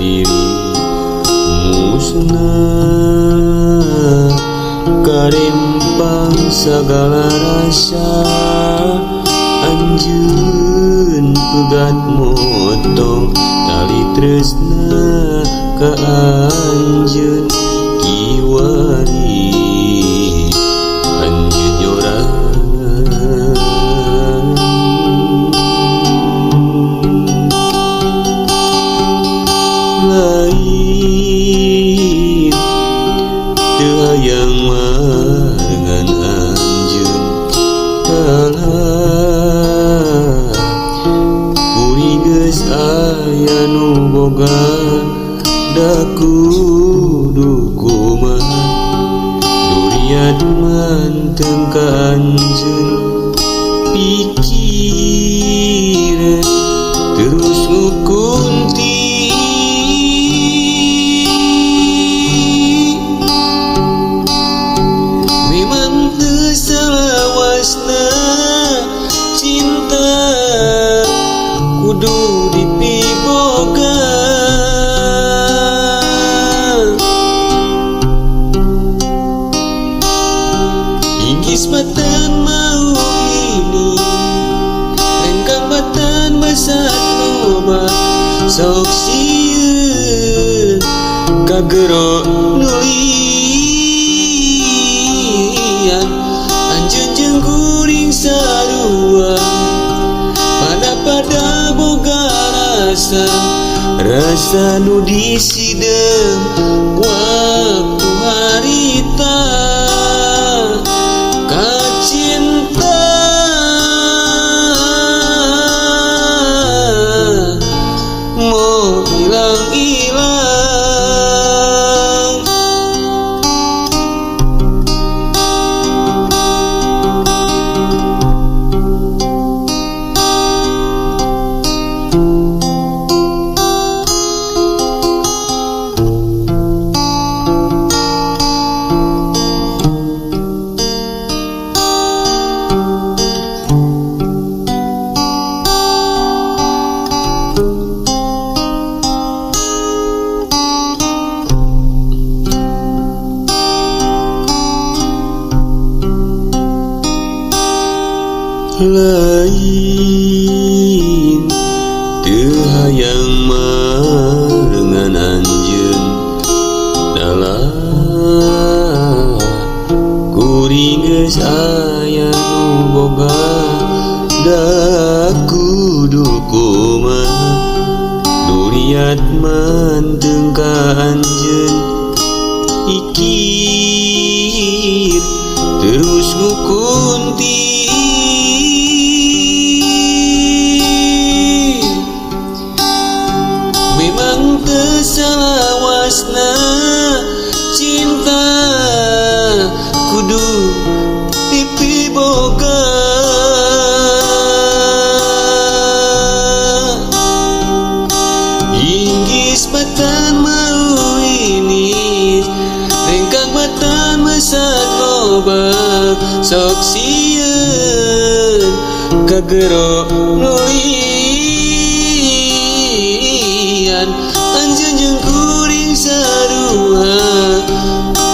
diri musnah karempang sagala rasa anjeun pegat motong tali tresna ka anjeun kiwari anjeun nyorangan. Lain teu hayang marengan anjeun kalah kuring geus aya nu boga da kudu kumaha duriat manteng ka anjeun pikireun terus ngukunti. Memang teu salawasna cinta kudu dipiboga inggis batan mau ini rengkang batan basat loba sok sieun kagero nulian anjeun jeung kuring sarua pada-pada boga rasa rasa nu disidem waktu harita kacinta mau hilang-hilang. Lain teu hayang marengan anjeun dalah kuring geus aya nu boga da kudu kumaha duriat manteng ka anjeun ikir terus ngukunti. Memang teu salawasna cinta kudu dipiboga inggis batan mau ini rengkang batan mesat loba sok sieun kagero nulian anjeun jeung kuring sarua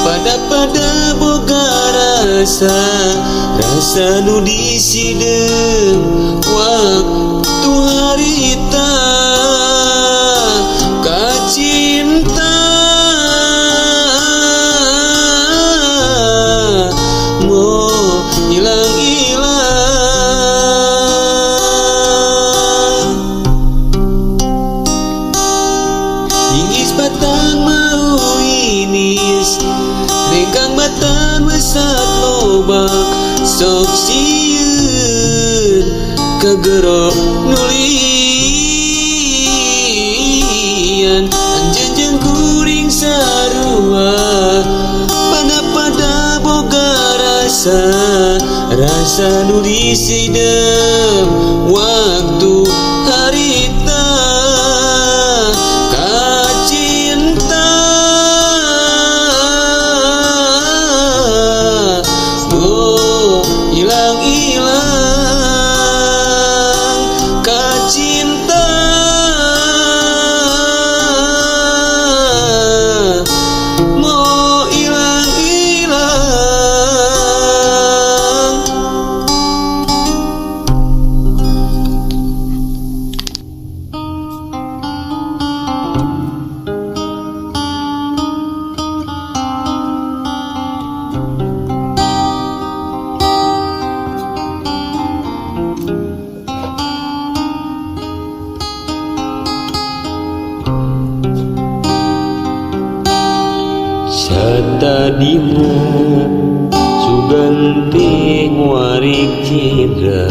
pada-pada boga rasa rasa nu disidem waktu harita kacinta mau hilang-hilang. Inggis batang mau inis rengkang batan mesat loba sok sieun kagero nulian anjeun jeung kuring sarua pada-pada boga rasa rasa nu disidem waktu harita kacinta oh hilang-hilang kacinta. Satadina sugan teh muarik cidra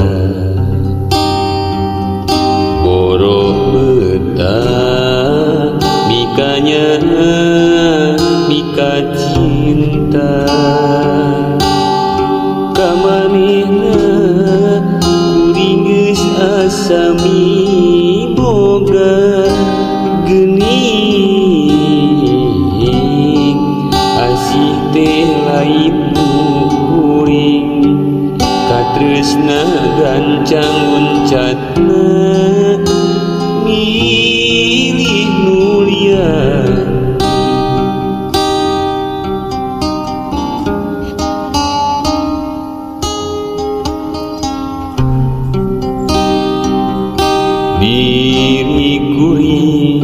boroh betah mikanya mika cinta kamanehna kuring geus asa miboga geuning asih teh lain kuring katresna gancang uncatna milih mulia. Diri kuring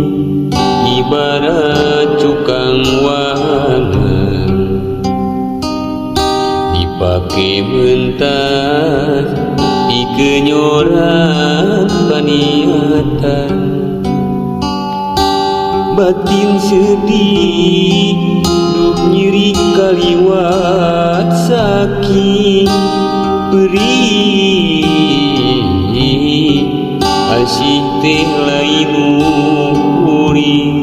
ibarat cukang wahangan dipake mentas dikenyoran paniatan batin sedih duh nyeri kaliwat saking perih asih teh lain kuring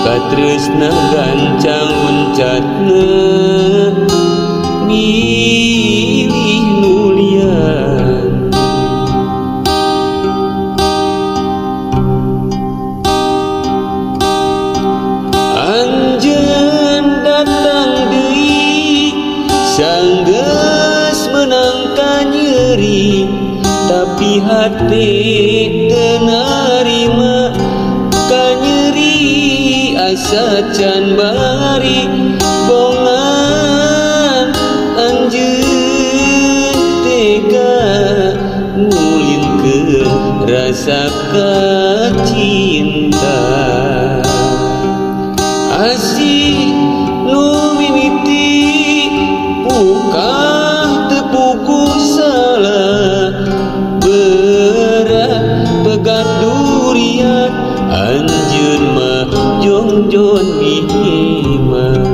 katresna gancang uncatna milih nulian. Anjeun datang deui sanggeus meunang ka nyeri tapi hati teu narima ka nyeri asa can bari bongan anjeun tega ngulinkeun rasa kacinta asih nu mimiti pukah teu puguh salah berat pegat durian anjeun mah jongjon mihiman.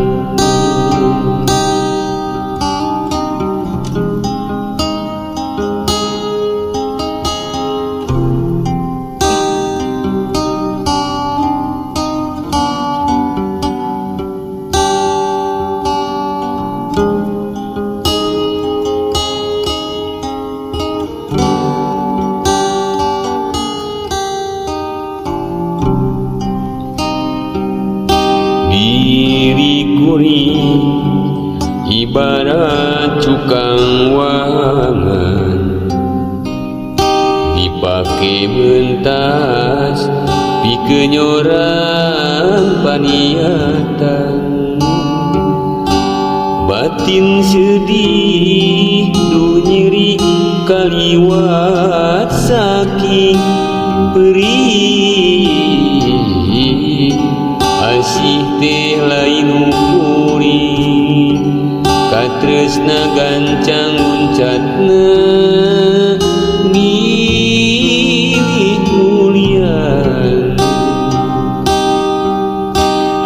Diri kuring ibarat cukang wangan dipake mentas pikenyoran paniatan batin sedih duh nyeri kaliwat saking perih asih teh lain kuring katresna gancang uncatna milih mulian.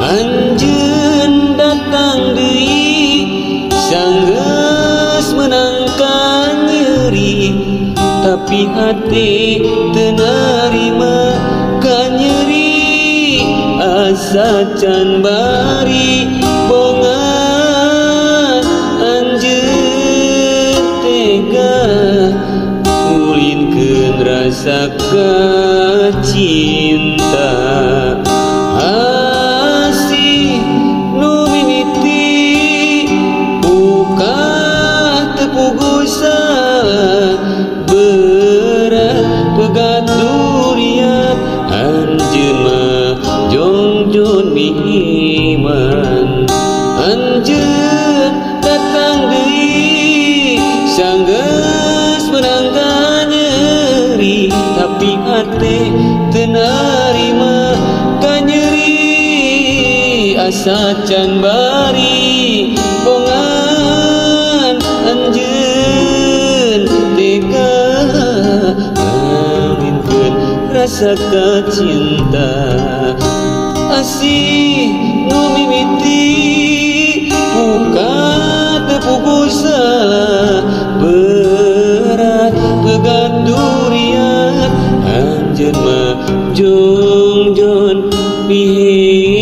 Anjeun datang deui sanggeus meunang ka nyeri tapi hati teu narima ka nyeri asa can bari bongan anjeun tega ngulinkeun rasa kacinta asih nu mimiti pukah teu puguh salah berat pegat durian anjeun mah jongjon mihiman. Anjeun datang deui sanggeus meunang ka nyeri tapi hate teu narima ka nyeri asa can bari bongan anjeun tega ngalinkeun rasa kacinta asih nu mimiti. বিহে।